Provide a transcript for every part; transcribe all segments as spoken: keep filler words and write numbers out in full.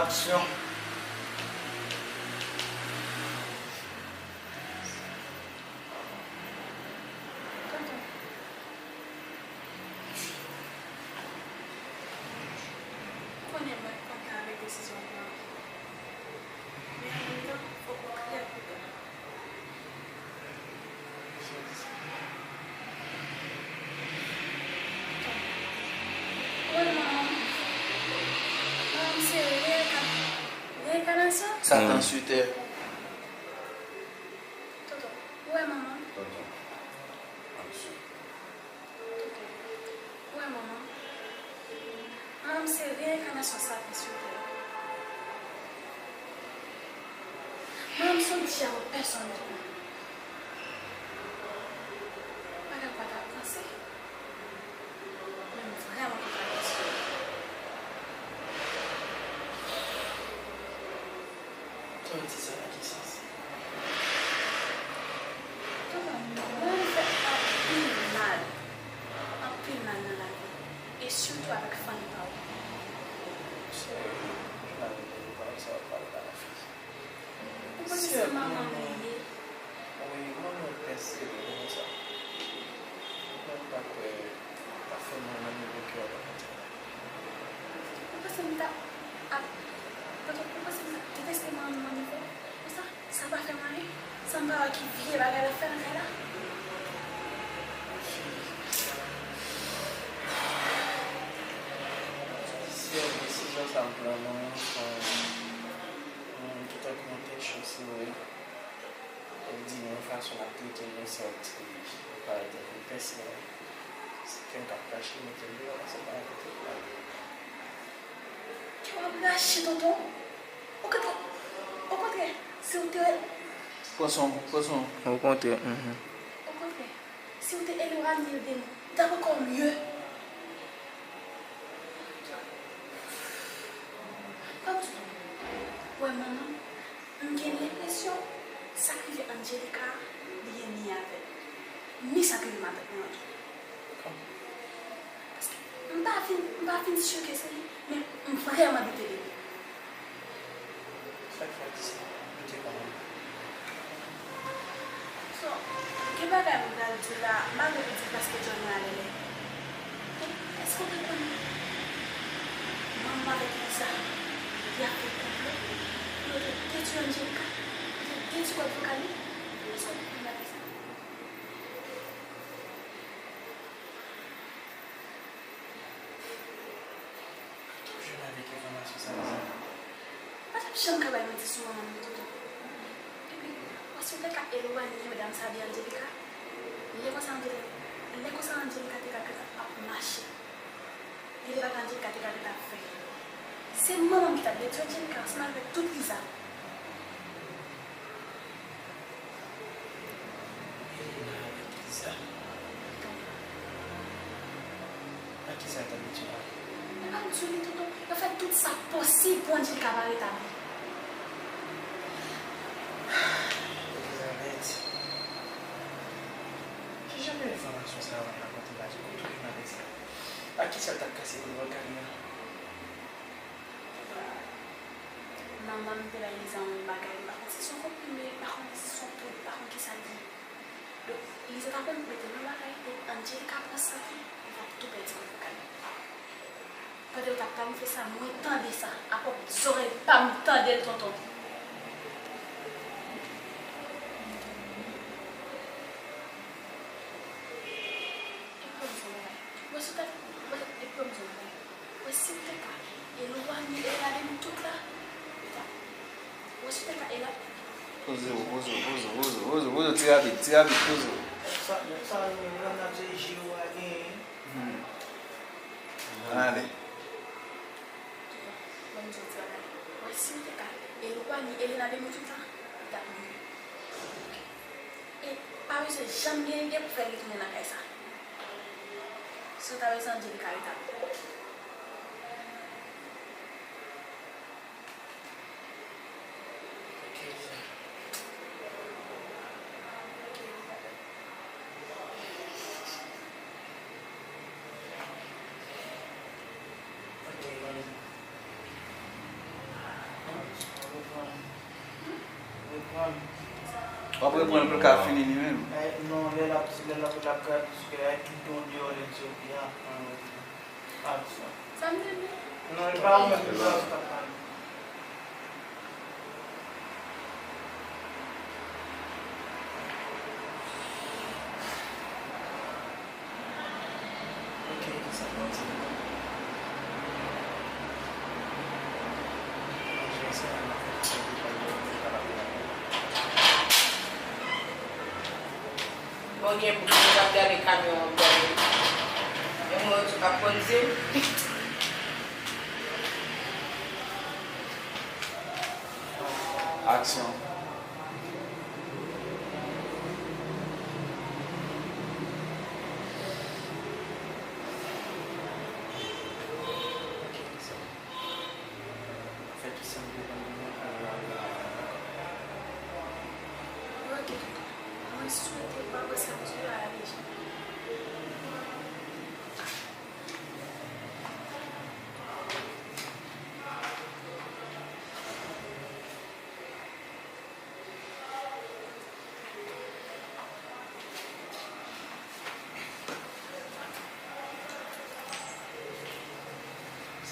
Aksyon. Konnen mwen kontan avèk desizyon w pran an. Men an menm tan, fòk ou klè ak prudan. Wi, manman. Manman, se reyèl ka-, reyèl kanasyon? Satan sou tè. Tonton, ou wè manman? Tonton. Tonton. Ou wè manman? Manman se reyènkanasyon Satan sou tè. Manman se yon dyab pèsòn tou. Bagay ou pa t ap panse. Men m vrèman kontan avèk sou. Sa w di sa nan ki sans? Tonton, mwen fè anpil mal. Anpil mal nan lavi. E sitou avèk fanmi pa w. Sè, jan avèk fanmi pa w, sa w ap pale pa nan fi. Ou panse se manman m li ye? Wi, manman w pèse li konsa. Mwen pa kwè w ta fè mal nan nivo ke w ap rakonte la. Ou panse m ta ap, ou panse m ta deteste manman m nan nivo konsa? Sa pa fè m anyen? Sa m pa wè ki vye bagay l ap fè nan kay la? Sè, desizyon sa m pran nan, se yon, yon, tout tankou yon tèt cho, si w vle. Ou di m yon fason l ap trete m konsa, ou di m parèt tankou pès mwen. Se kè m k ap krache, mete m deyò, paske m pa gen kote pou m ale. Kè w ap krache, tonton. Okontrè, okontrè, si w te... Pran swen w, pran swen w. Okontrè, mhm. Okontrè, si w te elwanye l de m, t ap ankò mye. Kòm tou, wè manman, m gen lenpresyon sa k rive Angelica, li gen lyen avè l. Ni sa k rive matant mwen an tou. Paske m pa fin, m pa fin si ke se li, men m vrèman doute de li. Sa k fè w di sa? Doute kòman? So, gen bagay m pral di w la, m pa gen pou di l paske Johnny alèlè. Men èske w te konn manman avèk Lisa, y ap fè konplo pou yo te detwi Angelica, pou yo te detwi kòd vokal li? Èske w te konn bagay sa? Toujou avèk enfòmasyon sa, Lisa. Ou pa t ap janm ka bay manti sou manman m, tonton. Epi, w si w te ka elwanye medam sa de Angelica, lè konsa Angelica, lè konsa Angelica te ka gentan ap mache. Li te ka Angelica te ka gentan ap fè. Se manman m ki t ap detwi Angelica ansanm avèk tout Lisa. Elena avèk Lisa. Ak kisa yo t ap detwi la? Epa m di w li, tonton. Yo fè tout sa posib pou Angelica pa retabli. Elizabeth, ki jan de enfòmasyon sa yo ap rakonte la? Ki kote w jwenn avèk sa? Ak kisa l t ap kase kòd vokal li an? Manman m te bay Liza yon bagay, m pa konn si se yon konprime, m pa konn si se yon poud, m pa konn kisa l ye. Donk, Liza ta konn mete l nan bagay, e Angelica pran sa tou, li t ap tou pèdi kòd vokal li. Pandan yo t ap planifye sa, mwen tande sa, a pwòp zòrèy pa m, m tande l, tonton. Epi w di yon bagay. Mwen sou tèt, mwen, epi w di yon bagay. Mwen si m te ka elwanye Ela de nou tout la, li t ap, mwen si m te ka Ela. Poze w, poze w, poze w, poze w, poze w, poze w, ti rapid, ti rapid, poze w. Sa, sa, nou menm la, n ap se je w a genyen. Hmm. Ale. Ban m di w ti bagay. Mwen si m te ka elwanye Elena de nou tout la, li t ap mye. E pa bezwen janm gen lide pou fè l retounen nan kay sa. Si w ta bezwen Angelica retabli. Ok, Lisa. Ok, Lisa. W ap reprann l pou l ka fini li menm. Eh, non, lè l ap, lè l ap, lè l ap gade sou kè, ay tout don deyò lè l soti a. Aksyon. Sa m te di? Non, e pa ou menm ki sa w t ap pale. Ok, sa pran ti tan. Mwen jwe sa, mwen fè ti tan pou pale, mwen kapab pale. Bon, gen moun ki ap gade kamyon an, gade. Gen moun ki ap konn di m. Aksyon. Fè ki sanble nan moman pou w al la. Ok, tonton. Mwen swete w pa wè sa m di w la deja.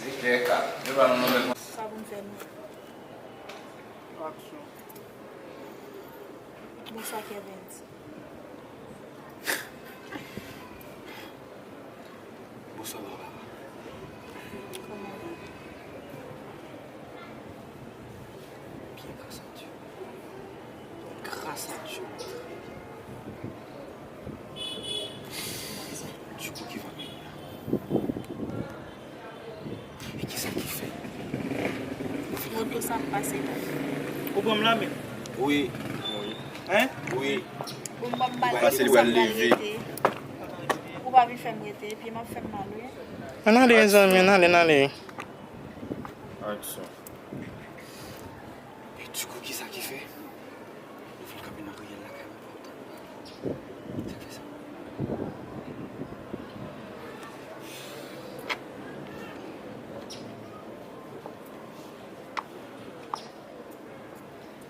Se klè ka. Yo pa nan nòmal. Sa pou m fè nou. Aksyon. Bonswa, Kervens. Bonswa, papa. Kòman w ye? Byen, gras a Dye. Gras a Dye, mwen trè byen. Dikou, ki fè w vin la? E kisa ki fè? Moto sa ap pase la. Ou pran m la menm? Wi. Hein? Wi. Bon, m ap pase li pral leve. Ou pa vin fè m rete, pye m ap fè m mal, wi. Ann ale, mezanmi, ann ale, ann ale. Aksyon. E dikou, kisa ki fè? Nou vin kanpe nan riyèl lakay mwen, pa w tann. Sa k fè sa?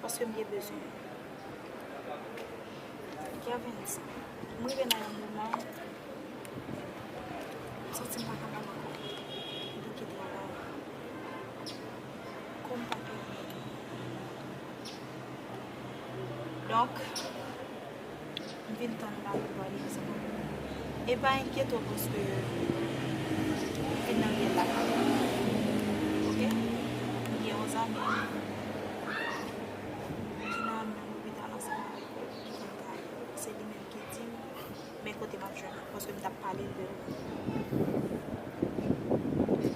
Paske m gen bezwen w. Kervens, m rive nan yon moman, m santi m pa kapab ankò. M bouke travay. Kò m pa pèmèt. Donk, m vin tann ou la pou pale ansanm avè w. E pa enkyete w paske m vin nan riyèl lakay ou. Oke? M gen yon zanmi m ki nan menm lopital ansanm avèk ou, ki konn travay. Se li menm ki di m men kote m ap jwenn ou, paske m t ap pale l de ou.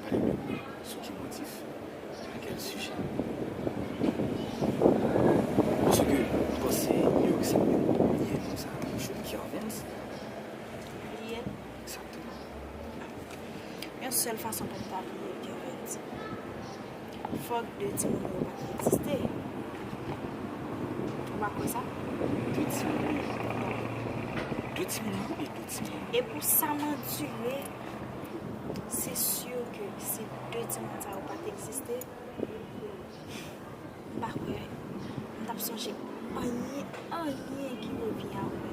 Pale de mwen, sou ki motif? A kèl sijè? Paske m panse New York se menm pwemye non sa ki jwenn Kervens. Li ye? Egzakteman. Yon sèl fason pou m ta bliye Kervens. Fòk de timoun yo pa t egziste. Ou pa kwè sa? De timoun yo? De timoun yo oubyen de timoun? E pou sa m andire, se si ke si de timoun sa yo pa t egziste, m pa kwè m t ap sonje anyen, anyen ki revyen apre.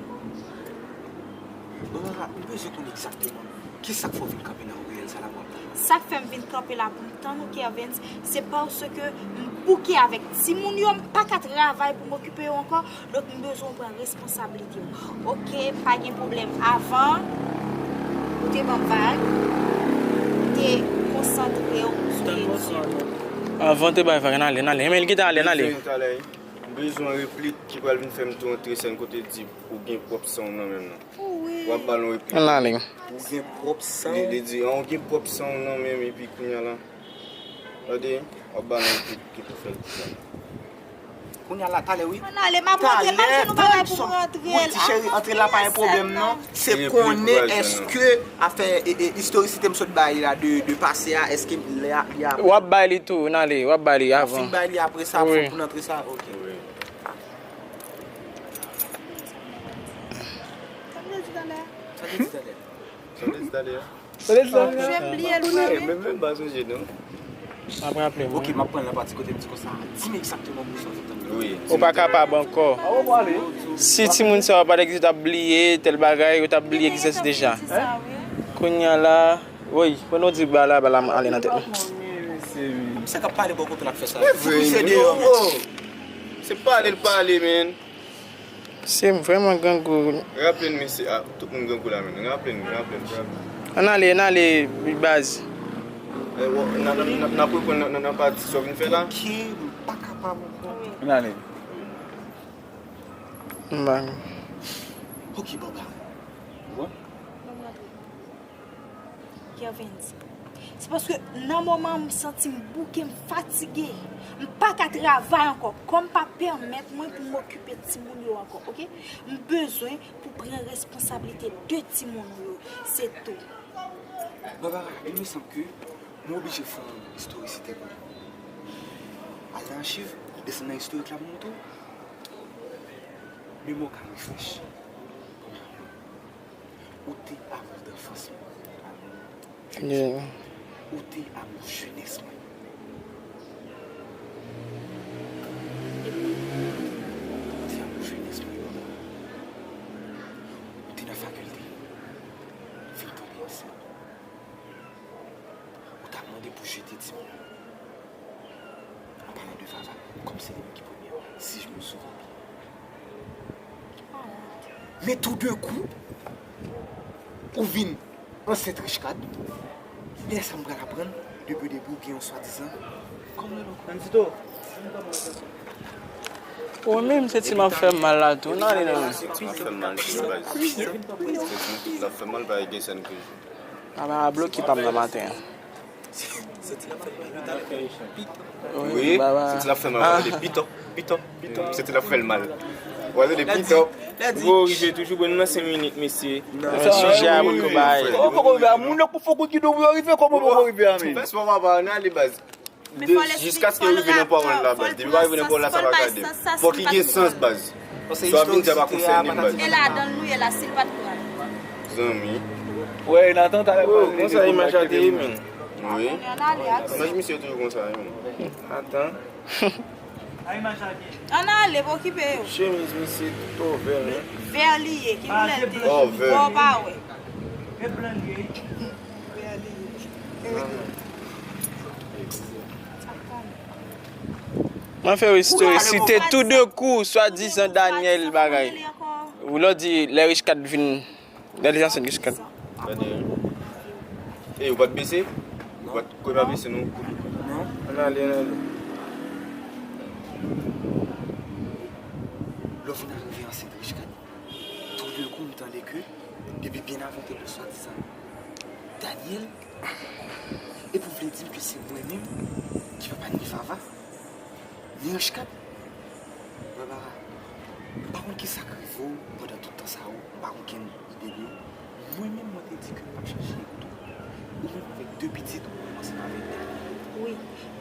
Bon, papa, m bezwen konnen egzakteman kisa k fè w vin kanpe nan riyèl sa la pou w ap tann mwen. Sa k fè m vin kanpe la pou m tann ou, Kervens, se paske m bouke avèk timoun yo, m pa ka travay pou m okipe yo ankò. Donk, m bezwen w pran responsablite w. Oke, pa gen pwoblèm. Avan, ou te ban m vag, ou te konsantre w sou etid ou. Avan, ou te bay vag, n ale, n ale. Men l kite ale, n ale. M bezwen yon talè, wi. M bezwen yon replik ki pral vin fè m tou antre sèn kote l di ou gen pwòp san w nan men m nan. Wi. W ap ba l yon replik. Ann ale. Ou gen pwòp san w? Li, li di, an, ou gen pwòp san w nan men m, epi kounye a la. Tande, w ap ba l yon replik ki pou fè l di sa. Kounye a la, talè, wi. Ann ale, m ap rantre, m ap jwenn yon bagay pou m rantre la. Wi, ti cheri, antre la pa yon pwoblèm, non. Se konnen èske afè, e, e, istorisite m sot bay la de, de pase a, èske li a, li a. W ap bay li tou, ann ale, w ap bay li avan. W ap fin bay li apre sa, wi, pou, pou n antre sa, oke. Wi. Sa m te di talè a? Sa m te di talè a? Sa m te di talè a? Sa m te di talè a? Jan m bliye l, mwen menm. Mwen menm pa sonje, non. M ap raple w. Ok, m ap pran l nan pati kote m di konsa, di m egzakteman pou sa w t ap tann. Wi. Ou pa kapab ankò. Si timoun sa yo pa t egziste, yo t ap bliye tèl bagay, yo t ap bliye egzistans deja. Kounye a la, woy, pandan w di ba la, ba la ale nan tèt mwen. Misye k ap pale bò kote l ap fè sa. Vre, Misye wi. Deyò, Oh, se pale l pale, men. Se vrèman grangou. Raple n, mesye. Ah, tout moun grangou la, men. Raple n, raple n, raple n. Ann ale, ann ale, baz. Eh, w- n a- n a- n a- n ap reprann nan- nan nan pati sa w vin fè la. Ok, m pa kapab ankò. Ann ale. M ba. Ok, bon, ba. Kervens, se paske nan moman an m santi m bouke, m fatige. M pa ka travay ankò. Kò m pa pèmèt mwen pou m okipe timoun yo ankò, oke? M bezwen pou pran responsablite de timoun ou yo. Se tou. Barbara, il me semble que mwen oblije fè yon istorisi tèt mwen. Al nan achiv, desann nan istorik la pou montre w. Memwa w ka refresh. Ou te amour d'enfance mwen. Yeah. Ou te amour jenès mwen. Ou te amour jenès mwen, Barbara. Ou te nan fakilte. Vin tonbe ansent. Ou t ap mande pou jete timoun nan. An palan de Vava, kòm se li menm ki premye, si je me souviens bien. Men tou de kou, ou vin ansent Richcard. E lè sa m pral aprann, depi o debi ou gen yon swadizan kòm yon lòt. Ou menm, se ti m ap fè mal la tou. Nan, nan, nan. Sa fè mal, ti baz. Sa fè mal, pa gen sèn ke. Aba a bloke pa m nan maten an. Wi, Baba. Se ti l ap fè mal, w ap tande pitòp, pitòp, pitòp. Se ti l ap fè l mal. W ap tande pitòp. Bon, rive toujou bon, nou nan senk minit, mesye. Nan sijè a pou nou bay. Ou poko rive a moun nan pou fok ou ki dou pou yo rive, kòman ou poko rive a men? Fès pa papa, nan ale baz. Jiskaske yo rive nan pawòl la baz. Depi yo pa rive nan pawòl la, sa pa ka de. Fòk li gen sans baz. Sa w ap vin di a pa konsène m baz. E ladan l nou ye la, si l pa t pran. Zanmi. Wè, Nathan talè Oh, konsa imaj la te ye men. Wi. Ann ale ak Imaj misye toujou konsa wi men. Atan. Ann ale, pa okipe yo. Chemiz misye tout ouvè men. Vè li ye, ki koulè l te? Oh, vè. Bò pa wè. Mwen fè w istori, si te tou de kou, swadizan Daniel bagay. Ou lè w di lè Richcard vin, lè li ansent Richcard. Gade. E ou pa t bese? Ou pa t kwe pa bese non. Non. Ann ale, ann ale. Lè w vin arive ansent Richcard, tou de kou m tande ke depi byen avan te pou swadizan Daniel, epi w vle di m ke se mwen menm ki papa ni Vava, ni Richcard? Barbara, m pa konn kisa k rive w pandan tout tan sa yo, m pa konn kenn ide de w. Mwen menm, mwen te di ke m p ap chache ou tou. Ou menm avèk de pitit ou ansanm avèk Daniel. Wi,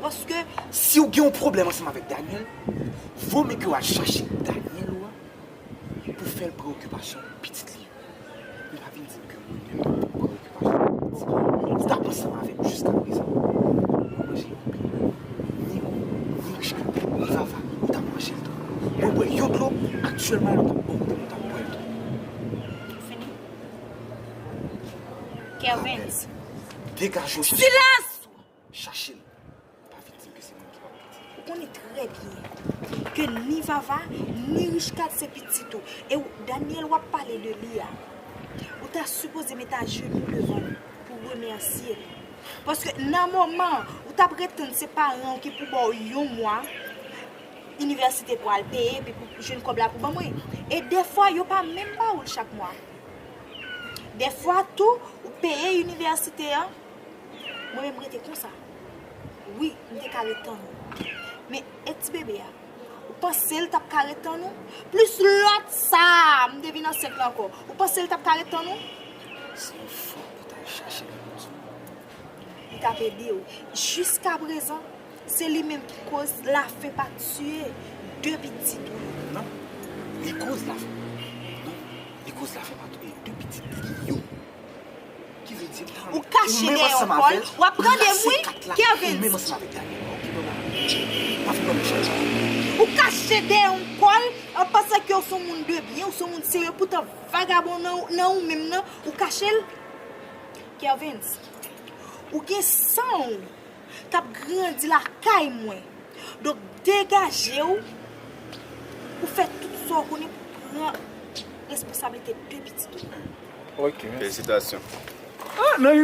paske Si w gen yon pwoblèm ansanm avèk Daniel, vo mye ke w al chache Daniel ou a pou fè l pran okipasyon pitit li yo. Men pa vin di m ke mwen menm m pran okipasyon pitit li yo. Ou t ap ansanm avè m jiska prezan. Mwen manje yon pil. Ni ou, ni Richcard, ni Vava, ou t ap manje l tou. Mwen bwè yon dlo, aktyèlman yo t ap bò kote m, ou t ap bwè l tou. Fini. Kervens. Degaje w sou Silans! Chache l. Pa vin di m ke se mwen ki pa pitit. Ou konnen trè byen ke ni Vava, ni Richcard se pitit ou. E w, Daniel w ap pale de li a, ou ta sipoze met ajenou devan li pou remèsye li. Paske nan moman ou t ap ret tann se paran w ki pou ba w yon mwa inivèsite pou al peye, epi pou jwenn kòb la pou ban mwen. E dèfwa yo pa menm ba ou l chak mwa. Dèfwa tou, ou peye inivèsite an, mwen menm rete konsa. Wi, m te ka ret tann ou. Men, e ti bebe a, ou panse l t ap ka ret tann ou? Plis lòt sa a, m te vin ansent la ankò. Ou panse l t ap ka ret tann ou? Se yon fòk pou w t al chache l pou di m. Li t ap ede w. Jiska prezan, se li menm ki koz Lafen pa tiye de pitit ou yo. Non. Li koz Lafen. Non. Li koz Lafen pa touye de pitit li yo. Ki vle Ou kache dèyè yon kòl, w ap tande m wi, Kervens. Ou kache dèyè yon kòl, an pansan ke w se yon moun de byen, ou se yon moun serye, poutan vagabon nan, nan ou menm nan, ou kache l. Kervens, ou gen san w k ap grandi lakay mwen. Donk, degaje w pou fè tout sa w konnen pou pran responsablite de pitit ou. Ok. Felisitasyon. Ah, nan